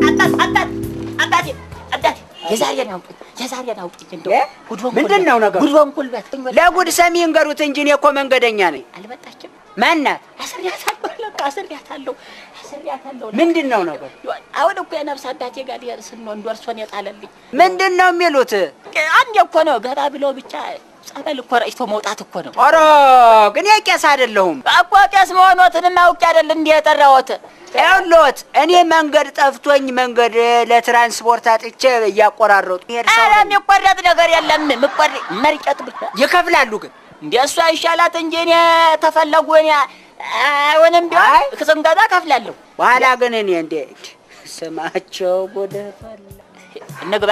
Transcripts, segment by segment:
አባት አባት አባቴ አባቴ የዛሬን አውጡኝ፣ የዛሬን አውጡኝ። እንደው ጉድ ሆንኩ። ምንድን ነው ነገሩ? ጉድ ሆንኩልበት። ለጉድ ሰሚ እንገሩት እንጂ እኔ እኮ መንገደኛ ነኝ። አልመጣችም። ማናት? አስሬያታለሁ፣ ለካ አስሬያታለሁ፣ አስሬያታለሁ። ምንድን ነው ነገሩ? አሁን እኮ የነፍስ አባቴ ጋር ሊሄድ ስል ነው እንደው እርሶን የጣለልኝ። ምንድን ነው የሚሉት? አንድ እኮ ነው ገባ ብለው ብቻ ጸበል እኮ ረጭቶ መውጣት እኮ ነው። ኧረ ግን የቄስ አይደለሁም እኮ። ቄስ መሆኖትንም አውቄ አይደል እንዲህ የጠራሁት። ይኸውልዎት እኔ መንገድ ጠፍቶኝ መንገድ ለትራንስፖርት አጥቼ እያቆራረጡ ሄድ ሰው ኧረ ነኝ። የሚቆረጥ ነገር የለም። የሚቆረጥ መርጨት ብቻ። ይከፍላሉ ግን። እንደ እሷ ይሻላት እንጂ እኔ ተፈለጉ እኔ አሁንም አይ። ቢሆን ስንገባ እከፍላለሁ። በኋላ ግን እኔ እንዴ ስማቸው ጉድ ፈላ። እንግባ።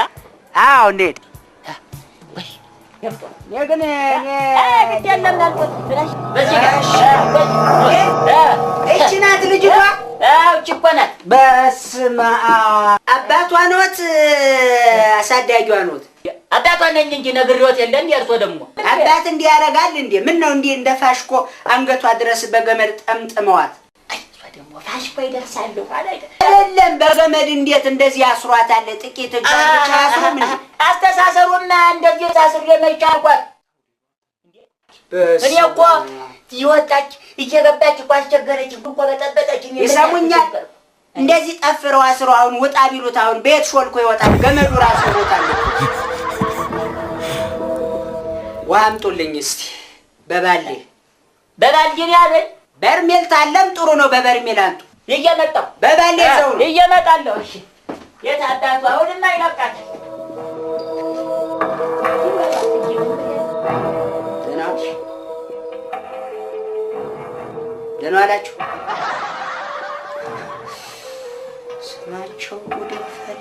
አዎ እንዴት ወይ እኔ ግን እኔ ግድ የለም አልኩት። በዚህ ጋር እቺ ናት ልጅቷ። አዎ እቺ እኮ ናት። በስመ አብ አባቷ ኖት አሳዳጊዋ ኖት? አባቷ ነኝ እንጂ ነግሬዎት የለ እንዴ? እርሶ ደግሞ አባት እንዲህ ያደርጋል እንዴ? ምን ነው እንዲህ እንደ ፋሽኮ አንገቷ ድረስ በገመድ ጠምጥመዋት? አይ እሷ ደግሞ ፋሽኮ ይደርሳሉ ኋላ አይደለም በገመድ እንዴት እንደዚህ ያስሯታል? ጥቂት እጇን ብቻ ያስሩም እንዴ? አስተሳሰሩና እንደዚህ ታስሬ መቼ አልኳት። እኔ እኮ እየወጣች እየገባች እኮ አስቸገረች እኮ በጠበጠች። እኔ ይሰሙኛል? እንደዚህ ጠፍረው አስረው አሁን ውጣ ቢሉት አሁን ቤት ሾልኮ ይወጣል። ገመዱ ራሱ ይወጣል። ውሃ አምጡልኝ እስቲ በባሌ። በባልዲ ነው ያለኝ። በርሜል ታለም ጥሩ ነው። በበርሜል አምጡ። እየመጣሁ በባሌ ሰው ነው። እየመጣለሁ። እሺ የት አባቱ አሁንማ ይለቃታል። ደህና ዋልሽ? ደህና ዋላችሁ? ስማቸው ጉድ ፈላ።